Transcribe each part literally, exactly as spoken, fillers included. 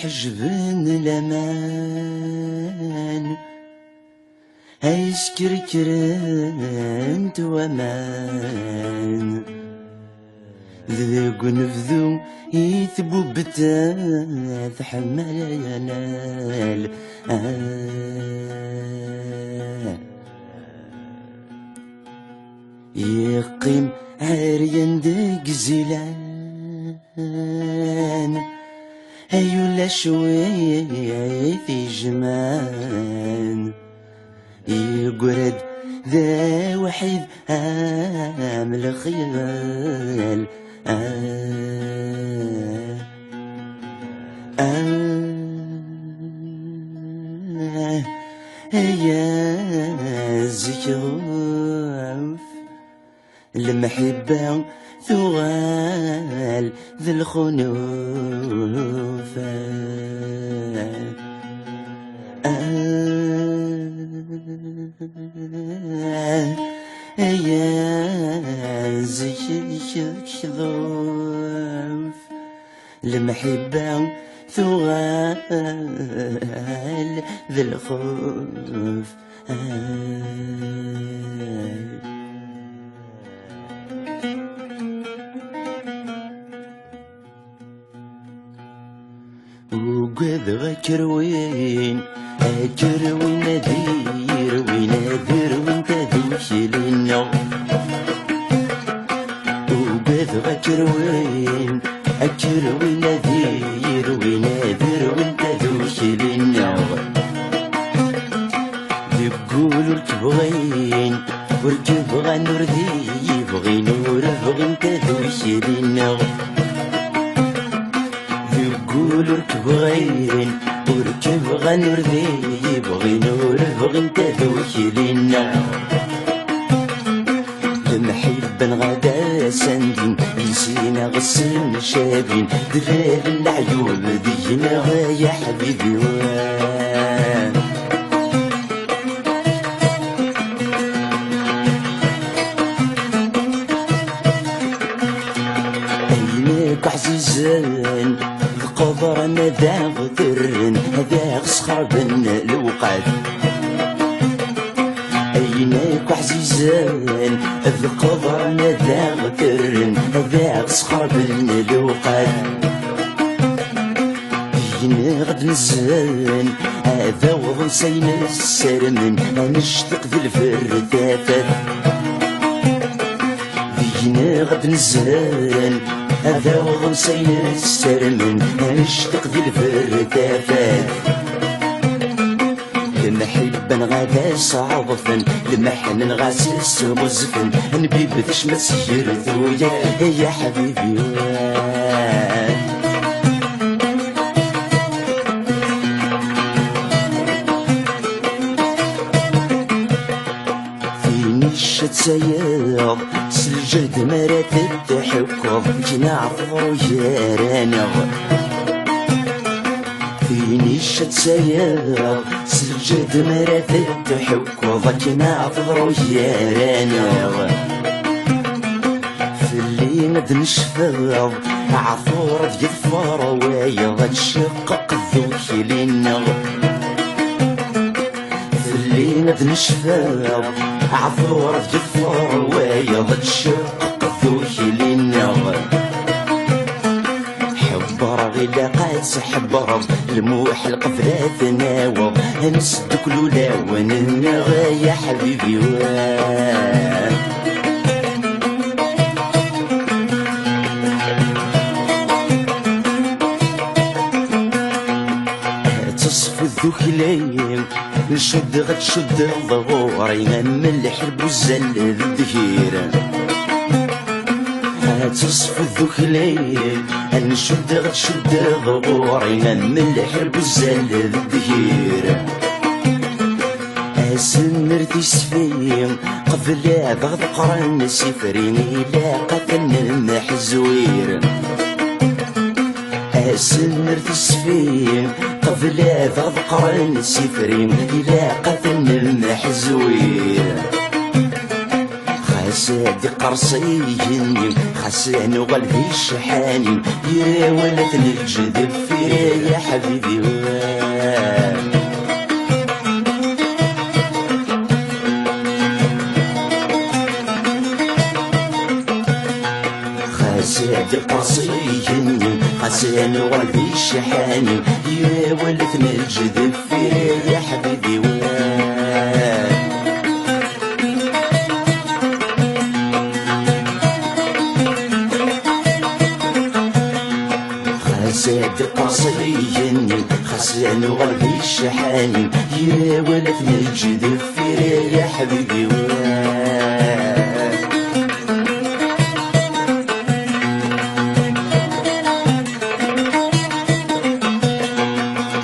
Ḥejben laman ay skerkrent waman deg unebdu i tbubbet tḥemmel. Yeqqim ɛeryan deg zilan, ay ulac wi t-ijman. Yeggra-d d awḥid am lxyal. Ah, ah, ay azekyuf. Lemḥibba tuɣal d lxunuf. Ah, ay azekyuf. Lemḥibba tuɣal d lxuf. Ugadeɣ akerwin, akerwin ad irwin, ad irwin tadukli-nneɣ. Ugadeɣ akerwin, akerwin ad irwin, ad irwin tadukli-nneɣ. Deg wul ur k-bɣin, ur k-bɣan, ur d iyi-bɣin, ur bɣin tadukli-nneɣ. Deg wul ur k-bɣin, ur k-bɣan, ur d iyi-bɣin, ur bɣin tadukli-nneɣ. Lemḥibba-nneɣ ad as-andin, iles-nneɣ ad sen-cabin, d lal n leɛyub deg-neɣ, ay aḥbibi. Ayen akk ɛzizen d qeḍran ad aɣ-terren, ad aɣ-sxerben lewqat. Ayen akk ɛzizen d qeḍran ad aɣ-terren, ad aɣ-sxerben lewqat. Deg-neɣ ad nzehzen, ad awḍen s ayen ssarmen, ad necteq di lberr tafat. Deg-neɣ ad nzehzen, ad awḍen s ayen ssarmen, ad necteq di lberr tafat. Lemḥibba-nneɣ ad as-ɛeḍfen, lmeḥna-nneɣ ad as-sɣezfen, ad nbibb tecmat gar tuyat, ay aḥbibi. Tin icetsayeḍ s lǧehd mi ara tettḥukkeḍ, knaɛteḍ gar-aneɣ. Tin icetsayeḍ s lǧehd mi ara tettḥukkeḍ, akken ad teḍru gar-aneɣ. Fell-i ad d-necfeḍ, ɛfur ad yeḍfer wayeḍ, ad tceqqeq ddukli-nneɣ. Fell-i ad d-necfeḍ, ɛfur ad yeḍfer wayeḍ, ad tceqqeq ddukli-nneɣ. Ḥebbreɣ ilaq ad tḥebbreḍ, lmuḥal qbel ad t-naweḍ, ad nesdukkel ulawen-nneɣ, ay aḥbibi. Ad teṣfu ddukli, ncuddeɣ ad tcuddeḍ ɣur-i, am lḥerb uzzal d ddhir. Ad teṣfu ddukli, ncuddeɣ ad tcuddeḍ ɣur-i, am lḥerb uzzal d ddhir. Asemmer tisfi, qbel ad ɣ-ḍeqqren s ifri, ilaq ad ten-nḥezwir. Asemmer tisfi, qbel ad ɣ-ḍeqqren s ifri, ilaq ad ten-nḥezwir. Xas Sɛeddi qerṣ igenni, xas ad nuɣal d iceḥḥani, yir awal ad t-neǧǧ deffir, ya ḥbibi. Xas ad iqerṣ igenni, xas ad nuɣal d iceḥḥani, yir awal ad t-neǧǧ deffir, ya ḥbibi. Xas ad iqerṣ igenni, xas ad nuɣal d iceḥḥani, yir awal ad t-neǧǧ deffir, ya ḥbibi.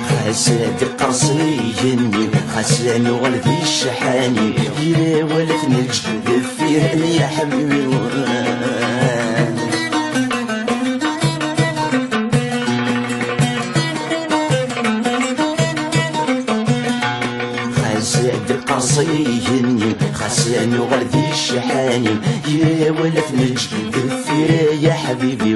Xas ad iqerṣ igenni, xas ad nuɣal d iceḥḥani, yir awal ad t-neǧǧ deffir, ya ḥbibi. Xas ad iqerṣ igenni, xas ad nuɣal d iceḥḥani, yir awal ad t-neǧǧ deffir, ya ḥbibi.